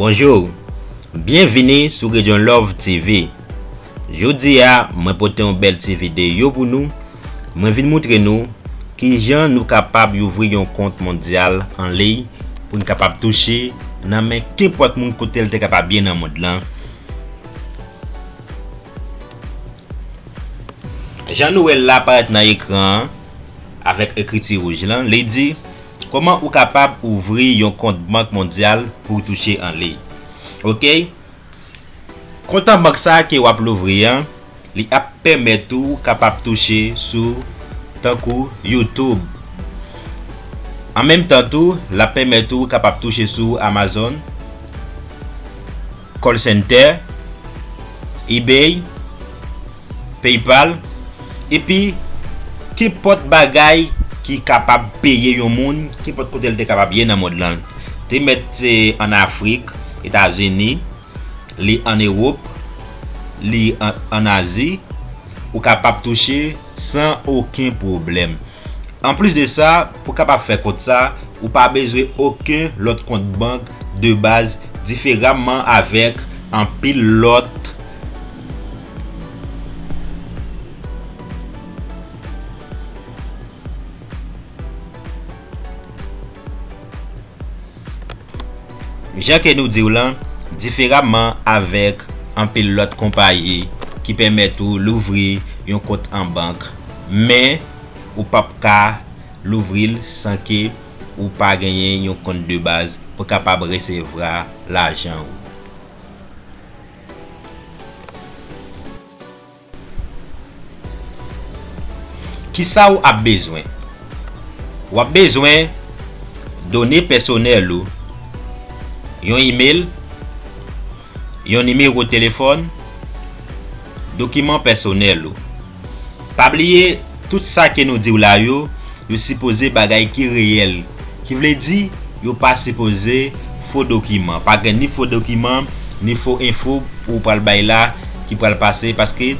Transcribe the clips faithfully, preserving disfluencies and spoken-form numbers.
Bonjou, byenvini sou Redyon Love T V. Jodi a, mwen pote yon bèl ti videyo pou nou. Mwen vin moutre nou kijan nou kapab ouvri yon kont mondyal an liy pou n kapab touche nan men kenpòt moun kote l te kapab ye nan mond lan. Jan nou wè l la parèt nan ekran an, avèk ekriti wouj lan, li di, kòman ou kapab ouvri yon kont bank mondyal pou w touche an liy? Oke? Kont an bank sa a ke w ap louvri an, li ap pèmèt ou kapab touche sou tankou YouTube. An menm tan tou, l ap pèmèt ou kapab touche sou Amazon, call center, eBay, PayPal, epi kenpòt bagay ki kapab peye yon moun, kenpòt kote l te kapab ye nan mond lan. Te mèt se ann Afrik, Etazini, li ann Ewòp, li ann, ann Azi, ou kapab touche san okenn pwoblèm. Anplis de sa, pou kapab fè kont sa, ou pa bezwen okenn lòt kont bank de baz, diferaman avèk anpil lòt Jan ke nou di w lan, diferaman avèk anpil lòt konpayi ki pèmèt ou louvri yon kont an bank, men ou p ap ka louvri l san ke ou pa genyen yon kont de baz pou kapab resevwa lajan ou. Kisa w ap bezwen? W ap bezwen done pèsonèl ou, yon imèl, yon nimewo telefòn, dokiman pèsonèl ou. Pa bliye, tout sa ke nou di w la yo, yo sipoze bagay ki reyèl. Ki vle di, yo pa sipoze fo dokiman. Pa gen ni fo dokiman, ni fo enfo ou pral bay la ki pral pase, paske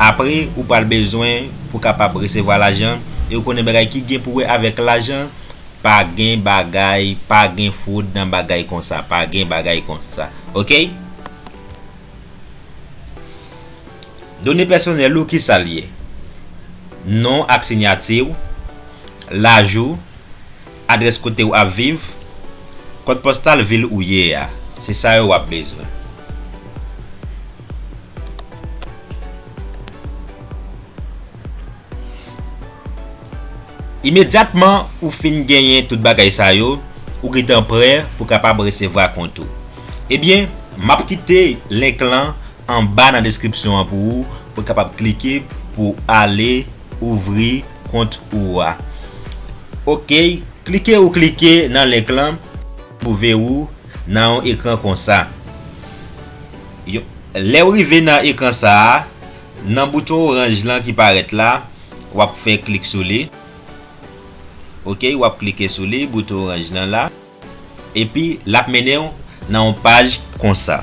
apre ou pral bezwen pou kapab resevwa lajan, e ou konnen bagay ki gen pou wè avèk lajan, pa gen bagay, pa gen fwod nan bagay konsa, pa gen bagay konsa. Oke? Done pèsonèl ou, kisa l ye? Non ak siyati w, laj ou, adrès kote w ap viv, kòd pòstal vil ou ye a. Se sa yo w ap bezwen. Imedyatman ou fin genyen tout bagay sa yo, ou gentan prè pou kapab resevwa kont ou. Ebyen, m ap kite link lan anba nan deskripsyon an pou ou, pou w kapab klike pou ale ouvri kont ou a. Oke, klike ou klike nan link lan, twouve ou nan yon ekran konsa. Yo, lè w rive nan ekran sa a, nan bouton oranj lan ki parèt la, w ap fè klik sou li. Oke, w ap klike sou li, bouton oranj lan la. Epi, l ap mennen w nan yon paj konsa.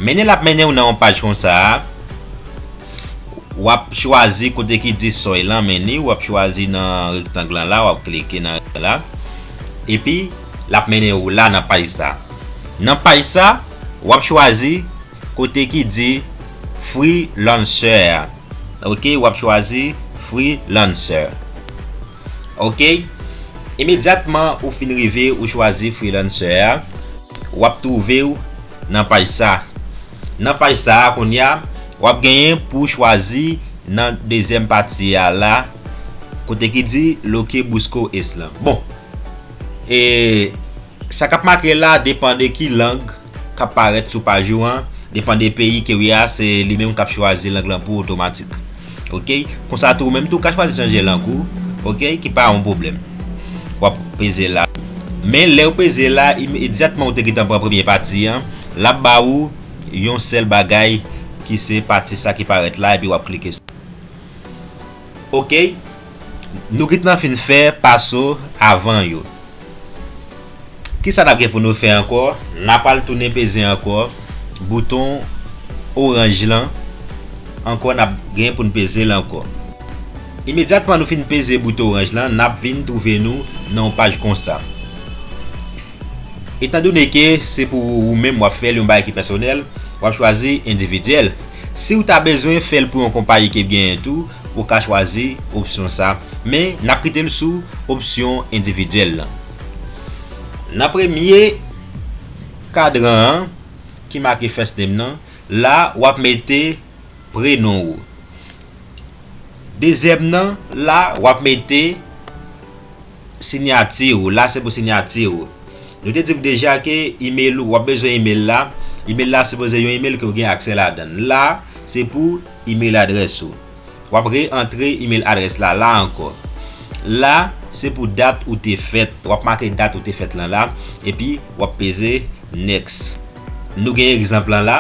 Mennen l ap mennen w nan yon paj konsa a, w ap chwazi kote ki di sòy lan, men ni, w ap chwazi nan rektang lan la, w ap klike nan rektang la. Epi, l ap mennen w la nan paj sa. Nan paj sa, w ap chwazi kote ki di freelancer a. Oke, w ap chwazi freelancer. Oke? Imedyatman ou fin rive, ou chwazi freelancer a, w ap twouve w nan paj sa. Nan paj sa a, kounye a, w ap genyen pou w chwazi nan dezyèm pati a la, kote ki di Loke Busco Es lan. Bon, e sa k ap make la depann de ki lang k ap parèt sou paj ou an, depann de peyi ke w ye a, se li menm k ap chwazi lang lan pou ou otomatik. Oke? Konsa tou, ou menm tou, ou ka chwazi chanje lang ou, oke? Ki pa yon pwoblèm. W ap peze la. Men lè w peze la, imedyatman ou te gentan pran premye pati an, l ap ba ou yon sèl bagay ki se pati sa ki parèt la, epi w ap klike sou. Oke? Nou gentan fin fè paso avan yo. Kisa n ap gen pou nou fè ankò? N a pral tounen peze ankò bouton oranj lan. Ankò, n ap gen pou n peze l ankò. Imedyatman nou fin peze bouton oranj lan, n ap vin twouve nou nan yon paj konsa. Etandone ke se pou ou menm w ap fè l, yon bagay ki pèsonèl, w ap chwazi endividyèl. Si w ta bezwen fè l pou yon konpayi ke w genyen tou, ou ka chwazi opsyon sa, men n ap kite l sou opsyon endividyèl lan. Nan premye kadran an, ki make first name nan, la w ap mete prenon ou. Dezyèm nan, la w ap mete siyati w. La se pou siyati w. Nou te di w deja ke email ou, w ap bezwen email la. Email la sipoze yon email ke w gen aksè ladan l. La, se pou email adrès ou. W ap re-antre email adrès la, la ankò. La, se pou dat ou te fèt. W ap make dat ou te fèt lan la, epi w ap peze next. Nou gen egzanp lan la.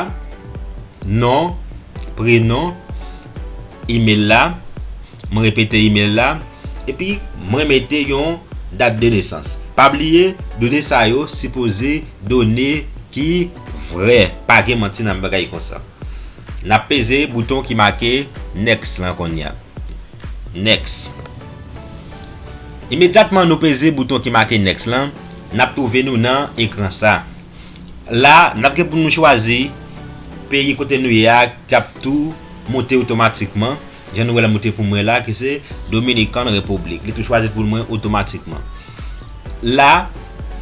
Non, prenon, email la, mwen repete email la, epi mwen mete yon dat de nesans. Pa bliye, done sa yo sipoze done ki vrè. Pa gen manti nan bagay konsa. N ap peze bouton ki make next lan kounye a. Next. Imedyatman nou peze bouton ki make next lan, n ap twouve nou nan ekran sa. La, n ap gen pou nou chwazi peyi kote nou ye a, k ap tou moute otomatikman. Jan nou wè l ap moute pou mwen la, ki se Dominican Republic. Li tou chwazi pou mwen otomatikman. La,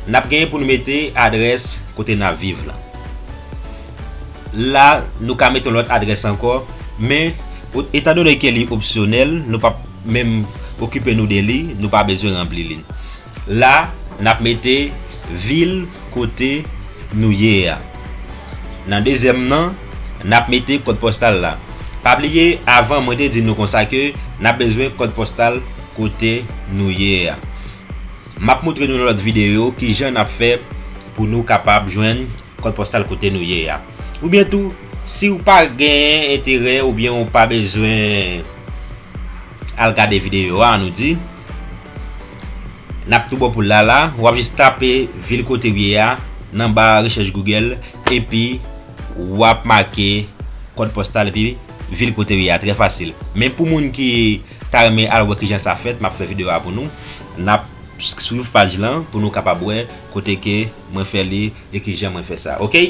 n ap genyen pou nou mete adrès kote n ap viv la. La, nou ka mete yon lòt adrès ankò, men, o-, etandone ke li opsyonèl, nou p ap menm okipe nou de li, nou pa bezwen ranpli li. La, n ap mete vil kote nou ye a. Nan dezyèm nan, n ap mete kòd pòstal la. Pa bliye, avan mwen te di nou konsa ke n ap bezwen kòd pòstal kote nou ye a. M ap montre nou nan lòt videyo kijan n ap fè pou nou kapab jwenn kòd pòstal kote nou ye a. Oubyen tou, si w pa gen enterè oubyen w pa bezwen al gade videyo a, nou di, n ap tou bon pou l la, la, w ap jis tape vil kote w ye a nan ba rechèch Google, epi w ap make kòd pòstal epi vil kote w ye a, trè fasil. Men pou moun ki ta renmen al wè kijan sa fèt, m ap fè videyo a pou nou. N ap swiv paj lan pou nou kapab wè kote ke mwen fè li e kijan mwen fè sa, oke?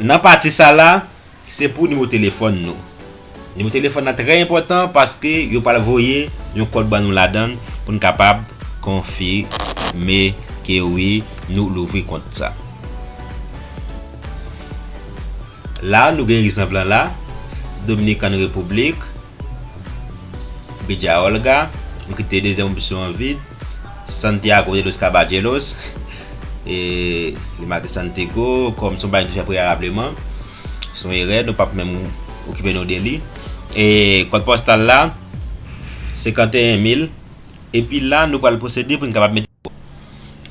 Nan pati sa la, se pou nimewo telefòn nou. Nimewo telefòn nan trè enpòtan paske yo pral voye yon kòd ban nou ladan l pou n kapab konfime ke wi, nou louvri kont sa. La, nou gen egzanp lan la, Dominican Republic, Bella Olga, m kite dezyèm opsyon an vid, Santiago de los Caballeros, e li make Santiago, kòm se yon bagay nou fè preyalableman, se yon erè, nou p ap menm okipe nou de li. E kòd pòstal la, senkanteyen mil, epi la, nou pral pwosede pou n kapab mete,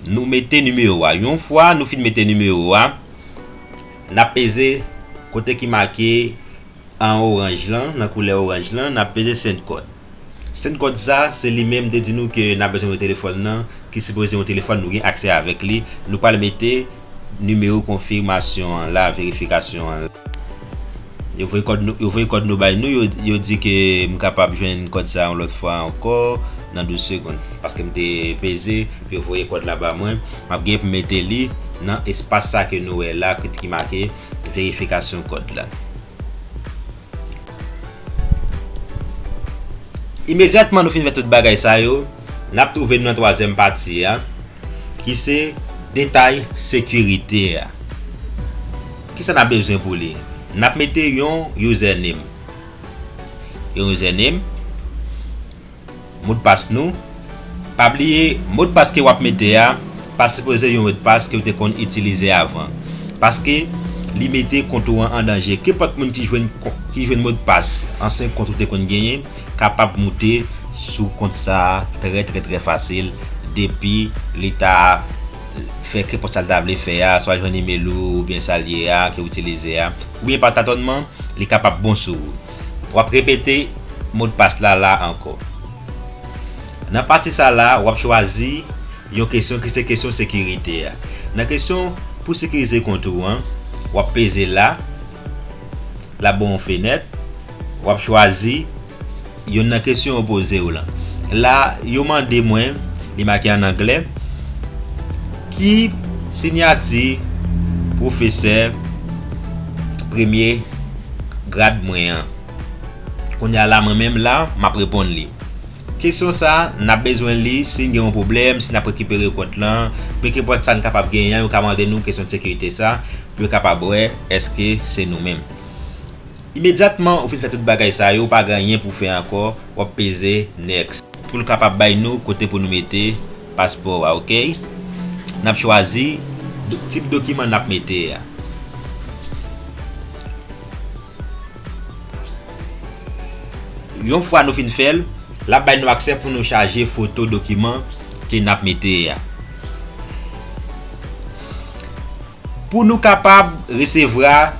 nou mete nimewo a. Yon fwa nou fin mete nimewo a, n ap peze kote ki make an oranj lan, nan koulè oranj lan, n ap peze send kòd. Send kòd sa, se li menm te di nou ke n ap bezwen yon telefòn nan, ki sipoze yon telefòn nou gen aksè avèk li. Nou pral mete nimewo konfimasyon an la, verifikasyon an la. Yo voye kòd nou, yo voye kòd nou bay nou, yo, yo di ke m kapab jwenn kòd sa yon lòt fwa ankò nan douz segonn. Paske m te peze, yo voye kòd la ba mwen, m ap gen pou mete li nan espas sa ke nou wè la, ki, ki make verifikasyon kòd la. Imedyatman nou fin fè tout bagay sa yo, n ap twouve nou nan twazyèm pati a, ki se detay sekirite a. Kisa n ap bezwen pou li? N ap mete yon username. Yon username. Modpas nou. Pa bliye, modpas ke w ap mete a, pa sipoze yon modpas ke w te konn itilize avan. Paske li mete kont ou an an danje. Kenpòt moun ki jwenn ko-, ki jwenn modpas ansyen kont ou te konn genyen, kapab moute sou kont sa a trè, trè, trè fasil depi li ta fè kenpòt sa l ta vle fè a, swa jwenn email ou, oubyen sa l ye a, ke w itilize a, oubyen pa tatònman, li kapab bon sou ou. W ap repete modpas la, la ankò. Nan pati sa la, w ap chwazi yon kesyon ki se kesyon sekirite a. Nan kesyon pou sekirize kont ou an, w ap peze la, l ap ba w yon fenèt, w ap chwazi youn nan kesyon yo poze w lan. La, yo mande mwen, li make an anglè, Ki sinyati pwofesè premye grad mwen an? Kounye a la, mwen menm la, m ap reponn li. Kesyon sa, n ap bezwen li si n gen yon pwoblèm, si n ap rekipere kont lan, pe kenpòt sa n kapab genyen an, yo ka mande nou kesyon de sekirite sa, pou yo kapab wè èske se nou menm. Imedyatman ou fin fè tout bagay sa yo, ou pa gen anyen pou fè ankò, w ap peze next. Pou l kapab bay nou kote pou nou mete paspò a, oke? N ap chwazi do- tip dokiman n ap mete a. Yon fwa nou fin fè l, l ap bay nou aksè pou nou chaje foto dokiman ke n ap mete a. Pou nou kapab resevwa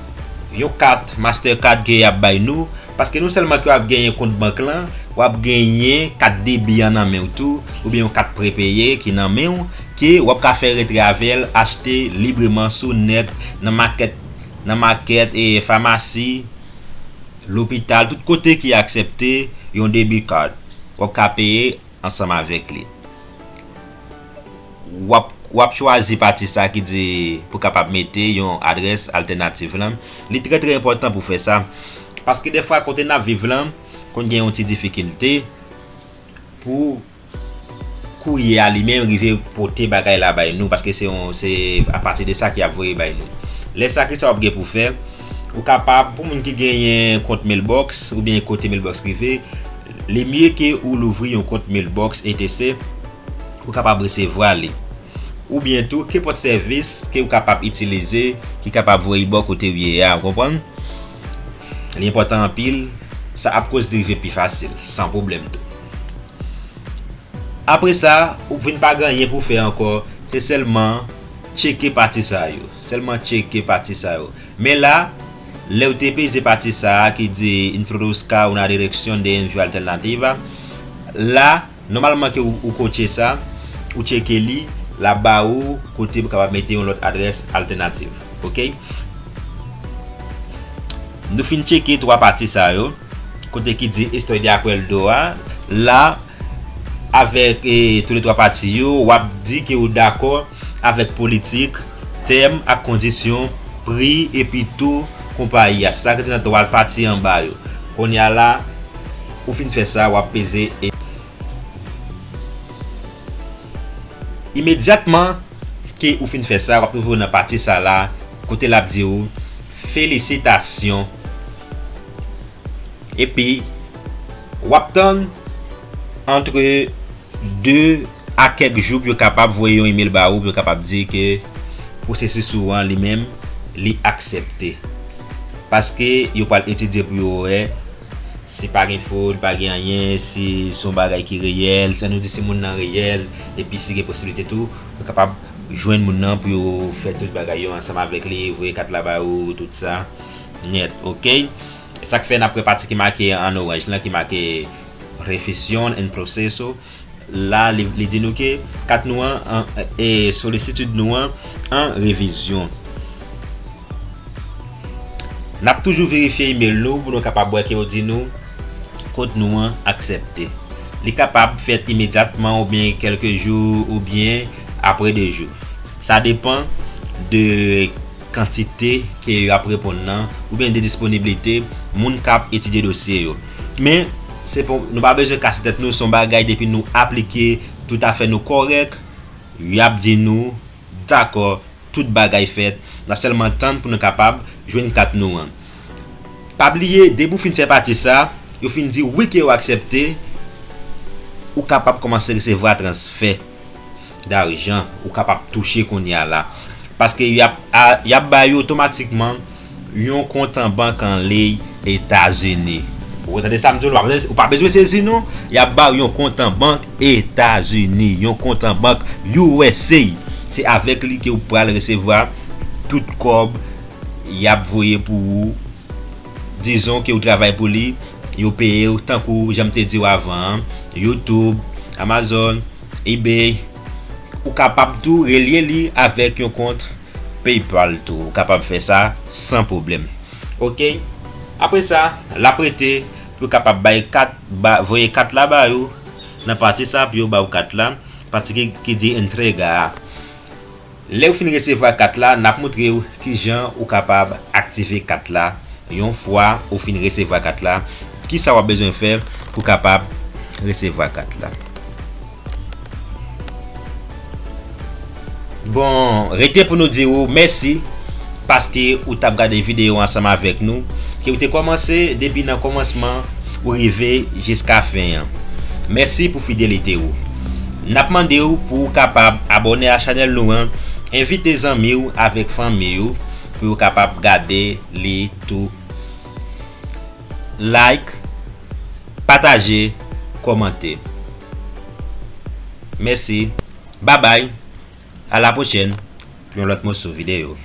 yon kat Mastercard ke y ap bay nou, paske non sèlman ke w ap genyen kont bank lan, w ap genyen kat debi an nan men w tou, oubyen yon kat prepeye ki nan men w, ke w ap ka fè retre avè l, achte libreman sou nèt, nan makèt, nan makèt, e famasi, lopital, tout kote ki aksepte yon debit card. W ap ka peye ansanm avèk li. W ap, w ap chwazi pati sa ki di pou kapab mete yon adrès altènatif lan. Li trè, trè enpòtan pou fè sa. Paske dèfwa kote n ap viv lan, konn gen yon ti difikilte pou kourye a li menm rive pote bagay la bay nou, paske se yon, se apati de sa ki ap voye bay nou. Lè sa, kisa w ap gen pou fè? Ou kapab, pou moun ki genyen kont mailbox, oubyen kote mailbox rive, li mye ke ou louvri yon kont mailbox E T C, ou kapab resevwa li. Oubyen tou, kenpòt sèvis ke ou kapab itilize, ki kapab voye bò kote w ye a, ou konprann? Li enpòtan anpil, sa ap koz li rive pi fasil, san pwoblèm tou. Apre sa, ou vin pa gen anyen pou fè ankò, se sèlman tcheke pati sa yo. Sèlman tcheke pati sa yo. Men la, lè w te peze pati sa a ki di Introduska una dirección de envío alternativa, la, nòmalman ke ou, ou kotche sa, ou tcheke li, l ap ba ou kote pou kapab mete yon lòt adrès altènatif. Oke? Nou fin tcheke twa pati sa yo, kote ki di Estoy de acuerdo a, la, avèk, e, tou le twa pati yo, w ap di ke ou dakò avèk politik, tèm ak kondisyon, pri, epi tou konpayi a. Sa ki di nan twa pati anba yo. Kounye a la, ou fin fè sa, w ap peze e. Imedyatman ke ou fin fè sa, w ap twouve w nan pati sa la, kote l ap di w, felisitasyon. Epi, w ap tann antre de a kèk jou pou yo kapab voye yon email ba ou, pou yo kapab di ke pwosesis ou an li menm, li aksepte. Paske yo pral etidye pou yo wè si pa gen fwod, pa gen anyen, si se yon bagay ki reyèl, si nou di si moun nan reyèl, epi si gen posiblite tou, yo kapab jwenn moun nan pou yo fè tout bagay yo ansanm avèk li, voye kat la ba ou, tout sa. Nèt, oke? Sa k fè n ap wè pati ki make an oranj lan, ki make Revisión en proceso. La, li, li di nou ke kat nou an, an, e solisitid nou an, an revizyon. N ap toujou verifye email nou pou nou kapab wè ke yo di nou kont nou an aksepte. Li kapab fèt imedyatman oubyen kèlke jou oubyen apre de jou. Sa depann de kantite ke y ap reponn nan, oubyen de disponiblite moun k ap etidye dosye yo. Men, se pou, nou pa bezwen kase tèt nou, se yon bagay depi nou aplike toutafè nou kòrèk, y ap di nou, dakò, tout bagay fèt, n ap sèlman tann pou nou kapab jwenn kat nou an. Pa bliye, depi w fin fè pati sa, yo fin di wi ke yo aksepte, ou kapab kòmanse resevwa transfè dajan ou kapab touche kounye a la. Paske y ap, a, y ap ba yo otomatikman yon kont an bank an liy Etazini. Ou tande sa m di w la, ou pa bezwen, ou pa bezwen sezi non. Y ap ba w yon kont an bank Etazini, yon kont an bank U S A. Se avèk li ke w pral resevwa tout kòb y ap voye pou ou. Dizon ke w travay pou li, yo peye w tankou jan m te di w avan an, YouTube, Amazon, eBay. Ou kapab tou relye li avèk yon kont PayPal tou. Ou kapab fè sa san pwoblèm. Oke? Apre sa, l ap rete pou w kapab bay kat, ba, voye kat la ba yo nan pati sa pou yo ba w kat la, pati ki, ki di entrega a. Lè w fin resevwa kat la, n ap montre w kijan ou kapab aktive kat la. Yon fwa ou fin resevwa kat la, kisa w ap bezwen fè pou kapab resevwa kat la? Bon, rete pou nou di w mèsi paske ou t ap gade videyo ansanm avèk nou, ke w te kòmanse depi nan kòmansman ou rive jiska fen an. Mèsi pou fidelite w. N ap mande w pou w kapab abòne a chanèl nou an, envite zanmi w avèk fanmi w pou yo kapab gade li tou. Like, pataje, kòmante. Mèsi. Babay. A la pwochèn pou yon lòt moso videyo.